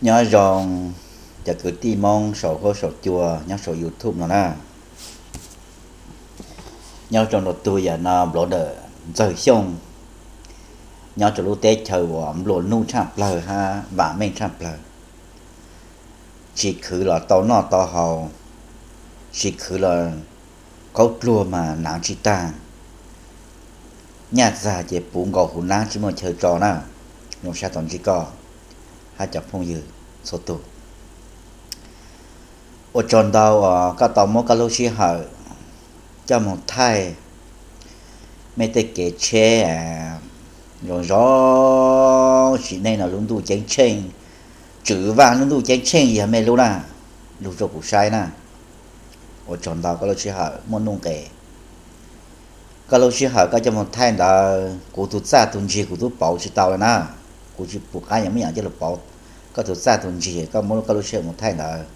Nyob zoo cov kwv tij Hmoob saum huab saum cua nyob saum YouTube no na. Nyob zoo rau tus yam no Brother Ntxawg Xyooj, nyob rau lub teb chaws uas nplua nuj tshaj plawg hab vam meej tshaj plawg. Tsis khwv los tau noj tau haus, tsis khwv los khaub dluag mas hnav tsis tag, nyaj txag ces puv nkaus huv nab tsis muaj chaw tso na. Zoo sab tau ntsib koj hab cov phooj ywg txhua tus. Ua tsaug ntau uas koj tau muab koj lub sij hawm coj moog thaij mej tej kev tsheb zoo zoo, sim neej no lub ntuj ceeb tsheej, Tswv Vaaj lub ntuj ceeb tsheej yog mej lub na, lug rua kuv saib na. Ua tsaug ntau koj lub sij hawm muaj nuj nqes. Koj lub sij hawm koj coj moog thaij ntawd kuv tug txaj tug ntsig kuv tub pauv tsis tau le na. Kuv tsis pum qab yog muaj yaam coj lug pauv koj tug txaj tug ntsig, koj muab koj lub sij hawm moog thaij ntawd.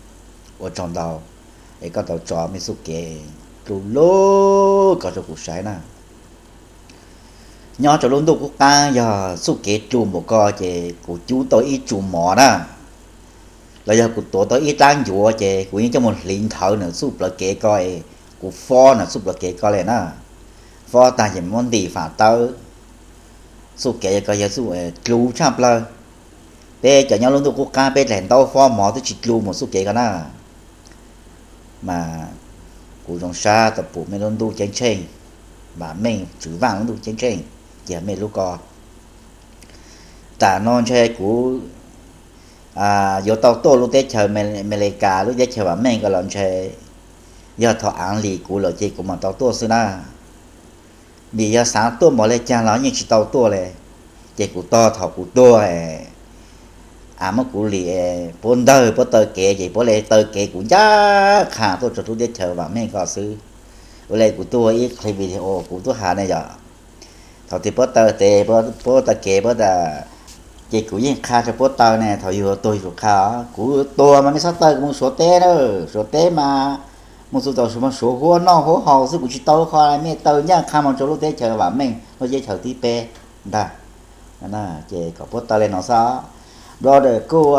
Ua tsaug ntau es koj tau tso mej txuj kev dlub lug ko rua kuv saib na. Nyob rau lub ntuj qub qaab yog txuj kev dlub npaum ko ces kuv cub tau ib tsu mov na, los yog kuv tuav tau ib dlaab ncuav ces kuv yeej coj moog hliv nthawv nwg txuj plawv kev ko es kuv fob nwg txuj plawv kev ko le na. Fob taag ces muab ntim faam tawb. Txuj kev ko yog txuj dlub tshaj plawg. Peb cov nyob lub ntuj qub qaab peb dlaim ntaub fob mov twb tsis dlub mus txuj kev ko na. Mas kuv zoo sab tau pum mej lub ntuj ceeb tsheej, vam meej Tswv Vaaj lub ntuj ceeb tsheej, ces mej lub ko. Tam no ntshe kuv yuav tau tuaj lub teb chaws Amelikas lub teb chaws vam meej ko los ntshe yog thaum aav lim kuv lawm ces kuv mam tau tuaj xwb na. Vim yog xaav tuaj npaum le caag los yeej tsis tau tuaj le. Ces kuv tog thaum kuv tuag, a, muab kuv lim puab ntawg puab taw kev ces puab le taw kev kuv ncaj qha tuaj rua lub teb chaws vam meej ko xwb. Ua le kuv tuaj ua ib clip video kuv tub has ne yog thaum twg puab taw tes, puab taw kev puab tas, ces kuv yeej qha rua puab taw ne, thaum yug tuag yug qha os. Kuv tuag mas mej txhob taw kuv mus Suav teb na, Suav teb mas mus txug tau Suav, Suav huab noj huab haus xwb, kuv tsis tau qho, mej taw ncaj qha mus rua lub teb chaws vam meej lub teb chaws thib peb ntag. Ces kom puab taw le no xwb. Brother kuj,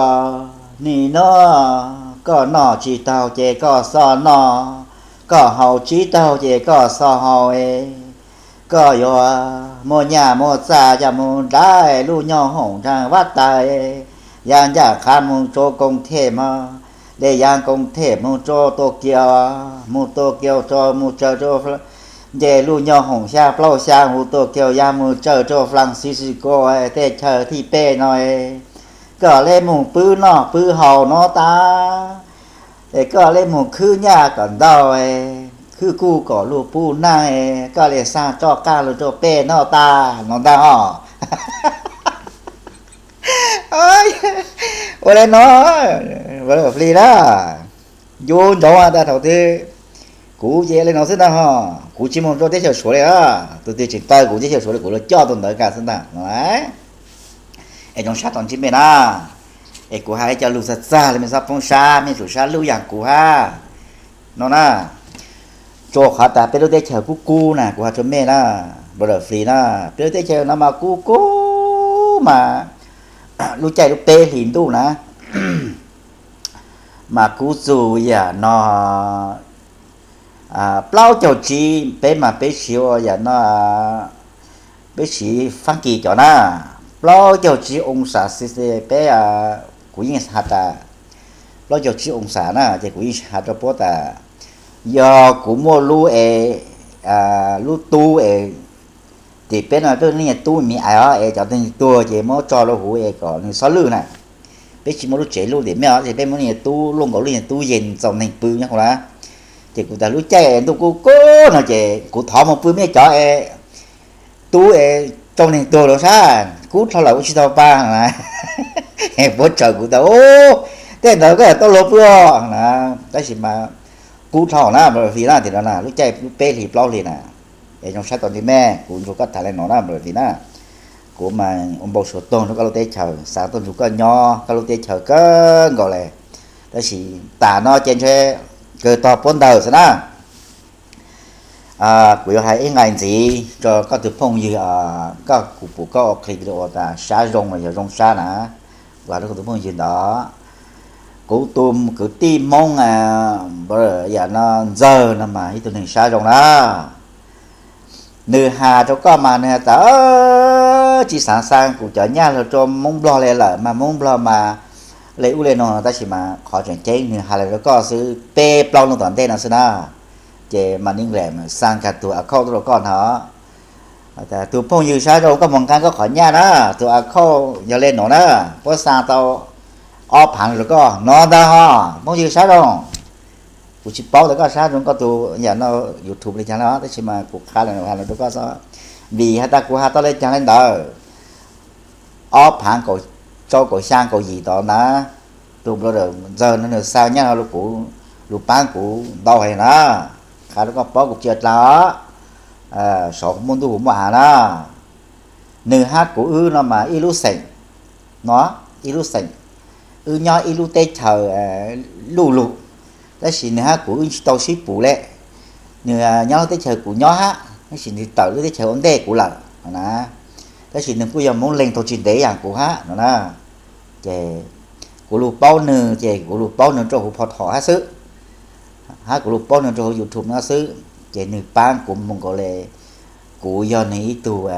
nim no koj noj tsis taug ces koj xoj noj, koj haus tsis taug ces koj xoj haus. Koj yuav muaj nyaj muaj txag coj mus dlai lub nyoj hoom nraag vab tais, yav ncaj qha mus rua Koos Thej mog, le yav Koos Thej mus rua Tokyo, mus Tokyo rua mus tsaws rua nce lub nyoj hoom xya plaub xya hu Tokyo yav mus tsaws rua Flansisiko, teb chaws thib peb no. Koj le mus pw noj pw haus no tas, es koj le mus khwb nyaj kom ntau, khwb kuj kom luag pub naag, koj le xaa roj qaab lug rua peb noj tas no ntag os. Ua le no, Fli na, ncu ntsoov tas thaum twg kuv ces le no xwb ntag ho, kuv tsis mus rua teb chaws Suav le. Tus twg tseem taw kuv teb chaws Suav le kuv yuav coj tug ntawd kag xwb ntag no. Es zoo sab tau ntsib mej na, es kuv has ib co lug txag txag le mej txhob poob sab, mej tsum sab luj yaam kuv hab no na. Rua qhov tas peb lub teb chaws kub kub na, kuv has rua mej na, Brother Fli na, peb lub teb chaws no mas kub kub mas lub caij lub peb hlis ntuj na, mas kub txug yaam no plaub caug tsib, peb mas peb siv ua yaam no, peb siv faab kis cov na, plaub caug tsib oo xas Celsius peb, kuv yeej has tas plaub caug tsib oo xas na, ces kuv yeej has rua puab tas yog kuv muaj lub es, lub tub es tim peb no peb lub niag tub me ais os, es cov neeg tuag ces muab tso rua huv es kom nws xob lwj na. Peb tsis muaj lub tsev lub tim mej os, ces peb muab lub niag tub luaj nkaus lub niag tub yees txaus neeg pw nyob huv na. Ces kuv tas lub caij ntuj kub kub no ces kuv thov mus pw mej cov es tub es tso neeg tuag rua sab, kub dhau lawm ua tsis tau pa na. Puab tsaws kuv tas, tej ntawd koj yog tau luag pw os na. Tab sis mas kub dhau na, Brother Fli na, tim no na lub caij lub peb hlis plaub hlis na. Es zoo sab tau ntsib mej, kuv nrug koj tham le no na, Brother Fli na. Kuv mas ua npau suav tuag nrug koj lub teb chaws, xaav tuaj nrug koj nyob koj lub teb chaws kawg nkaus le. Tab sis tas no ces ntshe kawg tog puab ntawd xwb na. Kuv yuav hais ib nqai ntxiv rua koj tug phooj ywg, koj, kuv pum koj ua clip video tas sab zoo los yog zoo sab na, Vam rau kuv tus phooj ywg ntawd. Kuv tus kwv tij Hmoob, yam no Ntxawg no mas ib tug neeg sab zoo na. Nws has rau koj mas nws has tas tsis xav xa kuv cov nyaj los rau Hmoob Nplog li lawm mas Hmoob Nplog mas li ub li no, tab sis mas qhov tseem ceeb nws has los rau koj xwb, peb plaub hnub tom ntej no xwb na. Ces mas nws xa kiag tus account tuaj rau koj ntag. Tus phooj ywg sab zoo, koj mus nqa koj qhov nyaj na, tus account yog li no na, puab xa tau ob phav rau koj no ntag ho, phooj ywg sab zoo. Kuv tsis paub tias koj sab zoo koj tus yam no YouTube li cas na, tab sis mas kuv qha los rau koj xwb, vim has tas kuv has tau li cas li ntawd. Ob phav rau kaum xya kaum yim tod ntag, tus brother Ntxawg no nws xa nyaj no rau kuv, lug paab kuv ntau heev na. Qha rau koj paub kuv tsis ua dlag os, saum huv muaj ntuj huv muaj av na. Nws hab kuv wb no mas ib lub xeem no, ib lub xeem, wb nyob ib lub teb chaws luj lug, tab sis nws hab kuv wb tsis tau sib pum le. Nws nyob lub teb chaws kuv nyob hab, tab sis nws tawm lub teb chaws ua ntej kuv lawm no na. Tab sis nws kuj yog Hmoob Leeg tau tsis ntev yam kuv hab no na. Ces kuv lug paub nws ces kuv lug paub nws rau huv phau thom hab xwb, hab kuv lug paub nws rau huv YouTube no xwb. Ces nws paab kuv mus nkaus le, kuv yog nws ib tug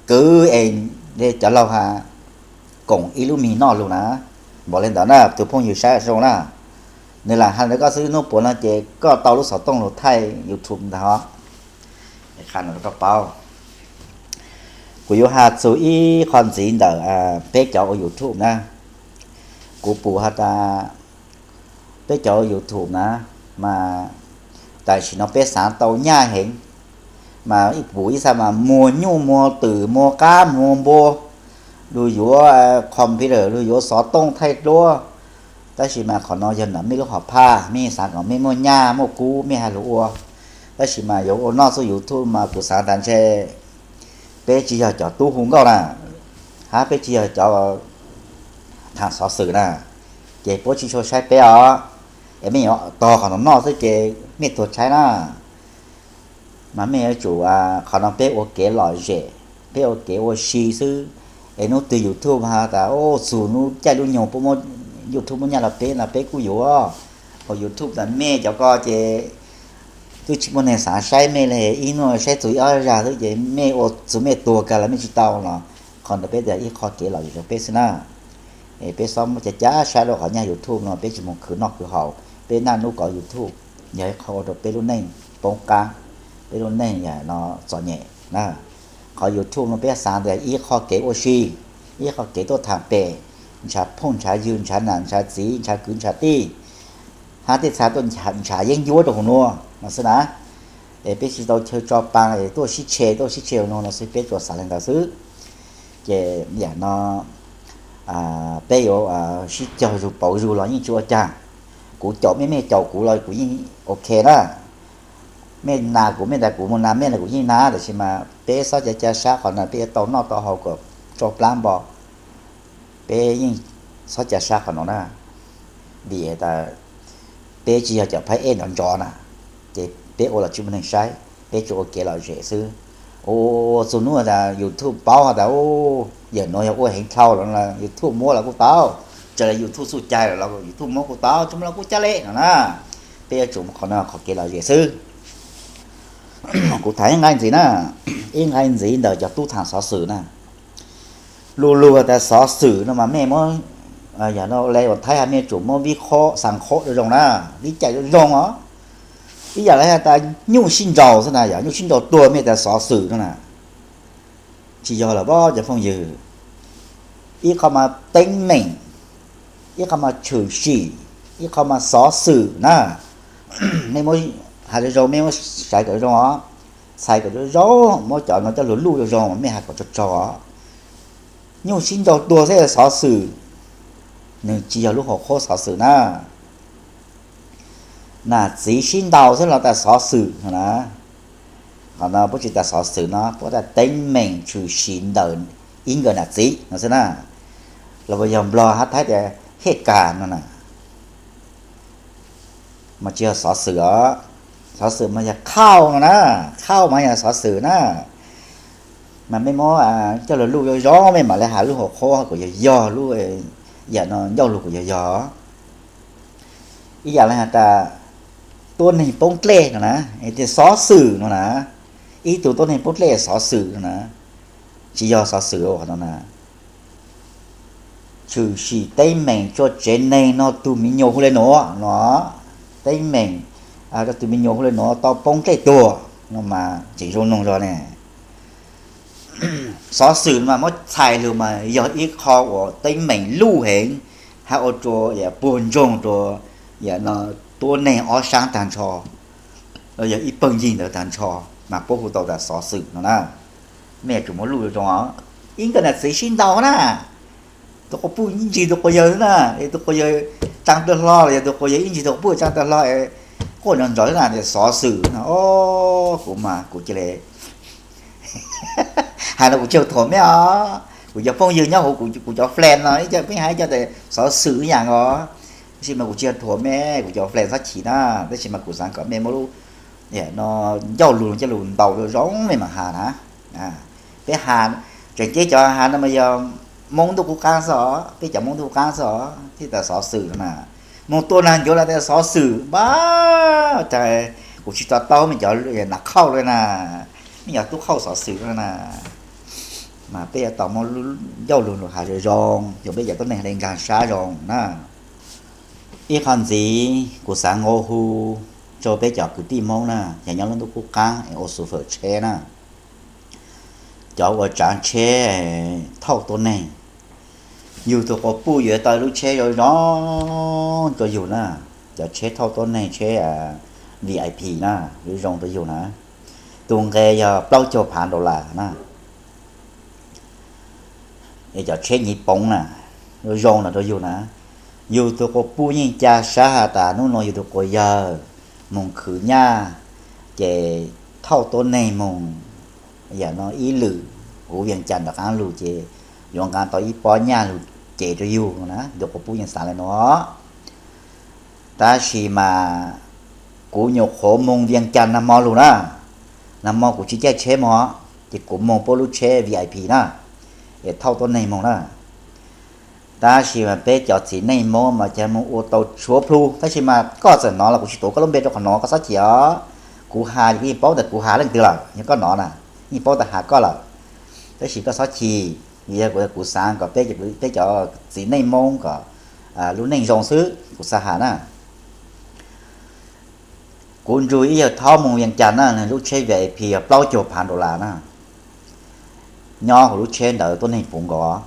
kwv es cov laug has koom ib lub mis noj lug na. Npaum li ntawd na tus phooj ywg sab zoo na. Nws lam has rau koj xwb, hnub puav no ces koj tau lub xov tooj lug thaij YouTube ntag ho. Qha no rau koj paub. Kuv yuav has txug ib qho ntxiv ntawm peb cov ua YouTube na. Kuv pum has tas peb cov ua YouTube na, mas tam sim no peb xaav tau nyaj heev, mas pum ib xav mas muag nyuj muag twm muag qab muag npua, lug yuav computer lug yuav xov tooj thaij duab. Tab sis mas qhov no yog nam mej lub hom phaj, mej xaav kom mej muaj nyaj muaj kub mej has lug ua. Tab sis mas yuav ua noj txuj YouTube mas kuv xaav tas ntshe peb tsis yog cov tub hu nkauj na, hab peb tsis yog cov thaam xov xwm na, ces puab tsis tshua saib peb os. Es mej yuav tog qhov no noj xwb ces mej tuag tshaib na. Mas mej yuav tsum, qhov no peb ua kev lom zem, peb ua kev ua si xwb. Es hnub twg YouTube has tas txug hnub caij lub nyoog puab muab YouTube muab nyaj los peb no peb kuj yuav. Hos YouTube tas mej cov ko ces twb tsis muaj neeg xaav saib mej le, ib hnub saib txug ib ob zag xwb ces mej ua txug mej tuag kag los mej tsis tau los. Qhov ntawd peb tas ib qho kev lom zem rau peb xwb na. Es peb xob muab ca ca sab rau qhov nyaj YouTube no, peb tsis moog khwv noj khwv haus, peb naj nub kov YouTube, yog ib qho ua rau peb lub neej poob qaab, peb lub neej no txom nyem na. Qhov YouTube no peb xaav tas ib qho kev ua si, ib qho kev tuaj thaam pem, ntshav phooj ntshav ywg ntshav nam ntshav txiv ntshav kwv ntshav tij, hab tej txha tuaj ntshav yeeb ncuab rau huv nuav no xwb na. Es peb tsis tau chaw tso paa es tuaj sib tshe tuaj sib tshe huv nuav no xwb, peb tsuas xaav le ntawd xwb. Ces yam no peb yuav sib cog zug pauv zug los yeej tsis ua caag. Kuv caum mej mej caum kuv los kuv yeej ok na. Mej nas kuv mej tas kuv mus nas mej los kuv yeej nas, tab sis mas peb xob ca ca sab qhov no peb yuav tau noj tau haus kom tsau plab npo. Peb yeej xob ca sab qhov no na, vim tas peb tsis yog cov phab ej nrov nrov na, ces peb ua los tsis muaj neeg saib, peb tsuas ua kev lom zem xwb. Ua txug hnub tas YouTube paub tas yawm nuav yog ua heev dhau los YouTube muab los kuj tau, raws le YouTube txuj cai los YouTube muab kuj tau, tsis muab los kuj caj le no na. Peb yuav tsum qhov no qhov kev lom zem xwb. Kuv tham ib nqai ntxiv na, ib nqai ntxiv ntawm cov tub thaam xov xwm na. Lu lug tas xov xwm no mas mej muab, yog no le ua thaib has mej yuav tsum muab vib qhob xaa qhob zoo zoo na, vib cai zoo zoo os. Ib yam li has tas nyuj sib nraus xwb na, yog nyuj sib nraus tuag mej tas xov xwm no na. Tsis yog lawm pob cov phooj ywg. Ib qho mas teeb meem, ib qho mas tshwm sim, ib qho mas xov xwm na. Mej muab has zoo zoo, mej muab xaiv kom zoo os, txhais kom zoo zoo, muab cov no coj lug luj zoo zoo, mej has kom tsaug tsaug os. Nyuj sib nraus tuag xwb xov xwm, nws tsis yog lub hauv qhuab xov xwm na. Nam txiv sib ntaus xwb los tas xov xwm no na. Qhov no puab tsis tas xov xwm no, puab tas teeb meem tshwm sim ntawm ib nkawm nam txiv no xwb na. Los puas yog Nplog hab Thaib tias hej kas no na. Mas tsis yog xov xwm os. Xov xwm mas yog khauj no na, khauj mas yog xov xwm na. Mas mej muab coj lug luj zoo zoo, mej mam le has lub hauv qhuab kom yog yog lub yam no ncauj lus kuv yog yog ib yam li has tas tuab neeg poob dlej no na, tias xov xwm no na, ib tug tuab neeg poob dlej xov xwm no na, tsis yog xov xwm no na. Tshwm sim teeb meem tso tsev neeg no tus me nyuam hu le nuav no, teeb meem rau tus me nyuam hu le nuav tau poob dlej tuag no mas tseem zoo noog zog ne. Xov xwm mas muab txhais lug mas yog ib qho uas teeb meem luj heev, hab ua rua puag ntsoog rua yam no tuab neeg ob sab tag nrho, yog ib pawg ncig ntawd tag nrho, mas puab hu tau tas xov xwm no na. Mej yuav tsum muab luj zoo zoo os. Ib nkawm nam txiv sib ntaus na, tus quas puj ib ntsis tus quas yawg na, es tus quas yawg tsaa tawg hlo los yog tus quas yawg ib ntsis tus quas puj tsaa tawg hlo, quaj nrov nrov na, xov xwm no. Kuv mas kuv cia li hais no kuv tsis thuam mej os. Kuv cov phooj ywg nyob huv kuv cov friend no ib co peb hais ib co tas xov xwm ib yam os. Tab sis mas kuv tsis thuam mej, kuv cov friend txhob chim na, tab sis mas kuv xav kom mej muab lub no ncauj lug coj lug ntaus zoo mej mam has na. Peb has, tseem ceeb cov has no mas yog Moob ntuj qub qaab xwb os, peb cov Moob ntuj qub qaab xwb os, thiaj tas xov xwm no na. Moog tua naag ncuav los tas xov xwm npab, cas kuv tsis to taub mej cov nam qhauj le na, mej cov tub qhauj xov xwm le na. Mas peb yuav tau muab ncauj lug lug has zoo zoo, yog peb cov tuab neeg le nkaag sab zoo na. Ib qho ntxiv kuv xav nqua hu rau peb cov kwv tij Moob na, yog nyob lub ntuj qub qaab es ua xu fawm tsheb na, cov ua tsaav tsheb thauj tuab neeg, yug tug quas puj yuav tau lub tsheb zoo zoo rua yug na. Cov tsheb thauj tuab neeg, tsheb VIP na, zoo zoo rua yug na. Tug nqe yog plaub caug phav dollar na. Es cov tsheb nyiv poov na, zoo zoo no rua yug na. Yug tug quas puj yeej ca sab has tas nub nua yug tug quas yawg moog khwv nyaj, ces thauj tuab neeg moog yam no ib lwm huv Vias Cas nram qaab lug ces yuav nqaa tau ib pob nyaj lug cev rua yug na. Yug tug quas puj yeej xaav le nuav. Tab sis mas kuv nyuam qhuav moog Vias Cas nag mo lug na, nag mo kuv tsis caij tsheb moog, ces kuv moog puab lub tsheb VIP na, es thauj tuab neeg moog na. Tab sis mas peb cov txiv neej Moob mas ca moog ua tau tshuav plhu, tab sis mas koj txawm nov los kuv tsis tuav koj lub npe rua qhov nuav, koj txhob chim os. Kuv has kuv yeej paub tas kuv has leej twg lawm, yog koj nov na, yeej paub tas has koj lawm, tab sis koj txhob chim, vim yog kuv xaav kom peb, peb cov txiv neej Moob kom lub neej zoo xwb kuv xaav has na. Kuv nrug ib yawg thaub moog Vias Cas na, nwg lub tsheb VIP yog plaub caug phav dollar na. Nyob huv lub tsheb ntawd tuab neeg puv nkaus.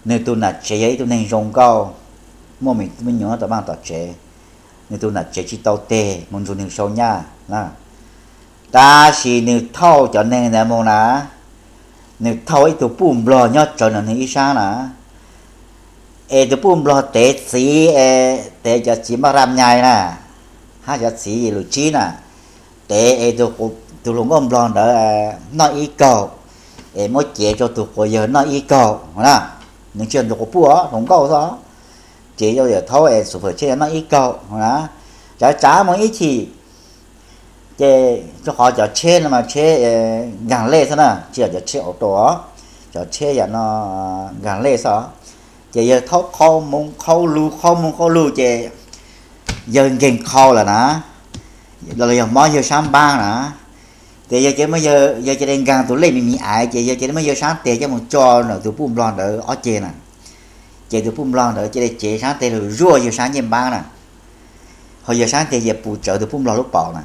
Nwg tug nam tsev yog ib tug neeg zoo nkauj, muaj me tub me nyuam tom vaaj tom tsev. Nwg tug nam tsev tsis tau teg, moog nrug nwg sau nyaj na. Tab sis nwg thauj cov neeg ntawd moog na, nwg thauj ib tug puj nplog nyob tsawv ntawm nwg ib sab na. Es tug puj nplog tev txiv, tev cov txiv npaj raj nyais na, hab cov txiv lus tsib na, tev es tug hluas nkauj nplog ntawd noj ib kaug, es muab cev rua tug quas yawg noj ib kaug na. Nwg tsis yog tug quas puj os, hluas nkauj xwb, ces yawg thaub es xu fawm tsheb noj ib kaug na, tsav tsav moog ib chim. Ces rua qhov cov tsheb no mas tsheb nkaag lej xwb na, tsis yog cov tsheb auto, cov tsheb yam no nkaag lej xwb. Ces yawg thaub qhau moog qhau lug, qhau moog qhau lug ces yawg nkeeg qhau lawm na, los yog mob yawg sab npaab na. Ces yawg cia li, yawg cia li nkaag tus lej me me aiv, ces yawg cia li muab yawg sab teg coj moog tso ntawm tug puj nplog ntawd ob ceg na. Ces tug puj nplog ntawd cia li cev sab teg lug zuaj yawg sab ncej npaab na, ho yawg sab teg cia li pus tsawv tug puj nplog lub paum na.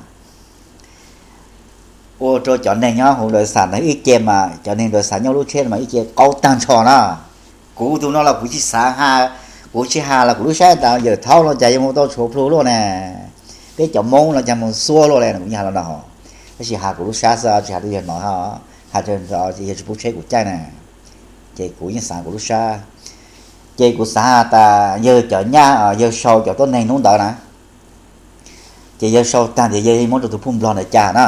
Ua rua cov neeg nyob huv ntawd xam ntawd ib ce mas cov neeg ntawd xav nyob lub tsheb mas ib ce qaug taag nrho na. Kuv tug no los kuv tsis xav has, kuv tsis has los kuv lub sab tas yawg thaub no cas yuav mus tau tshuav plhu luaj ne. Peb cov Moob no cas mus xuab luaj le, kuv yeej has los no. Tab sis has kuv lub sab xwb, tsis has rua yawg no, has rua yawg tsis pub tsheb kuv caij na. Ces kuv yeej xav kuv lub sab. Ces kuv xav has tas yawg cov nyaj, yawg sau cov tuab neeg hnub ntawd na, ces yawg sau taag ces yawg muab rua tug puj nplog ntawd ca na.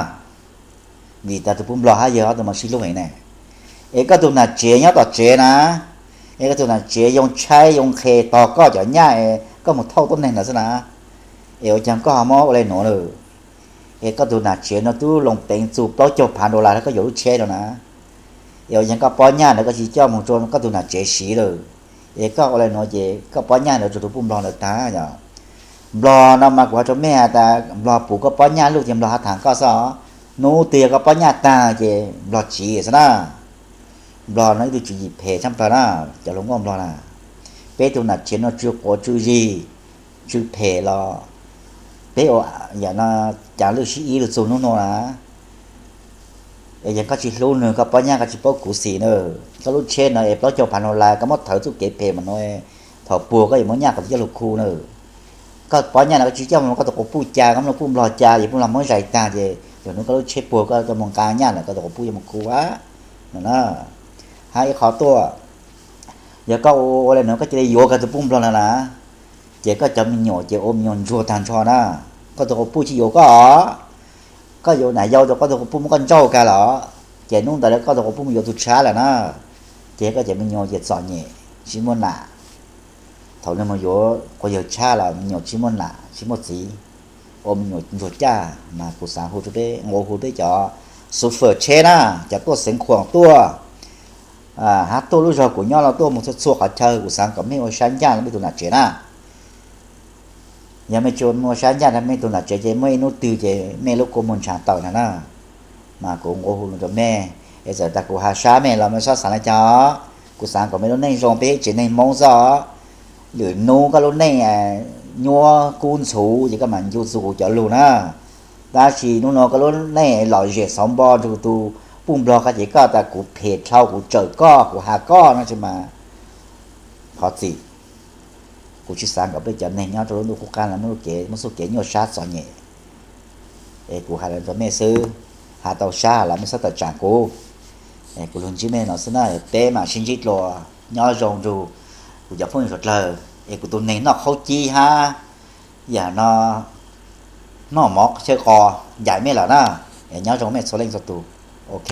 Vim tas tug puj nplog hab yawg ob tug mas sib hlub heev ne. Es koj tug nam tsev nyob tom tsev na, es koj tug nam tsev yoo tshaib yoo nqhes tog koj cov nyaj es koj mus thauj tuab neeg ntawd xwb na. Es ua caag koj ho muab ua le nuav lawm? Es koj tug nam tsev no tub loo peev txug plaub caug phav dollar koj yuav lub tsheb no na. Es ua caag koj pob nyaj ntawd koj tsis coj mus rua koj tug nam tsev siv lawm? Es koj ua li no ces koj pob nyaj ntawd rau tus pub nplog ntawd tag yom. Nplog no mas kuv hais rau mej has tas nplog pum koj pob nyaj luj ces nplog ho tham koj xwb os. Hnub twg yog koj pob nyaj tag ces nplog tsiv xwb na. Nplog no ib tug tswv yim phem tshaj plaws na, cov hluas nkauj nplog na. Peb tug nam tsev no tsw quav tsw zig, tsw phem los peb ua, yam no cas lwj sib ib lug txug hnub no na. Es yog koj tsis hlub nws koj pob nyaj koj tsis paub khuv xim na. Koj lub tsheb no es plaub caug phav no lawm koj muab thawv txuj kev phem mas no, thaum puag koj yuav muab nyaj kom tus coj lug khu na. Koj pob nyaj no koj tsis coj mus koj tus quas puj ca, koj muab puj nplog ca, yog puj nplog muab zais tag ces lwm hnub koj lub tsheb puag koj coj mus nqa nyaj lawm koj tus quas puj yuav mus khu a. No na, hab ib qho tuaj, yog koj ua li no koj cia li yuav koj tus puj nplog no na, ces koj cov me nyuam ces ua me nyuam ntsuag tag nrho na. Koj tus quas puj tsis yuav koj os, koj yuav nam yau rau koj tus quas puj muab koj ntsauj kag los, ces hnub ntawd koj tus quas puj mus yuav tus tshab lawm na, ces koj cov me nyuam ces txom nyem tsis muaj nam. Thaum nws mus yuav quas yawg tshab los me nyuam tsis muaj nam tsis muaj txiv, ua me nyuam ntsuag caj. Mas kuv xaav hu rau peb, nqua hu peb cov xu fawm tsheb na, cov tuaj xeev khuam tuaj, hab tuaj lub zog kuv nyob los tuaj mus txhua txhua qhov chaw, kuv xaav kom mej ua sab ncaj rau mej tug nam tsev na. Yog mej tsis ua sab ncaj rau mej tug nam tsev ces muaj ib hnub twg ces mej lub kua muag ntshav tawm ntag na. Mas kuv nqua hu rau mej, es txawm tas kuv has sab mej los mej txhob xav li cas os. Kuv xaav kom mej lub neej zoo, peb ib tsev neeg Hmoob xwb os. Lwm hnub koj lub neej nyuaj kub ntxhuv ces koj mam ncu txug kuv cov lug na. Tab sis hnub no koj lub neej lom zem xauv npo nrug tus puj nplog ko ces koj tas kuv phem dhau, kuv tsawm koj, kuv has koj no tsis mas qhov txim. Kuv tsis xav kom peb cov neeg nyob rau lub ntuj qub qab no muaj lub kev, muaj txuj kev nyuaj sab txom nyem. Es kuv has los rau mej xwb, has tau sab los mej txhob tawm tsaam kuv. Es kuv lug ntsib mej no xwb na, peb mam sib ntsib dlua, nyob zoo nrug kuv cov phooj ywg suav dlawg, es kuv tus neeg noj qhaub cib hab yam no noj mov chaw qos ncaim mej lawm na. Es nyob zoo mej txhua leej txhua tug. Ok.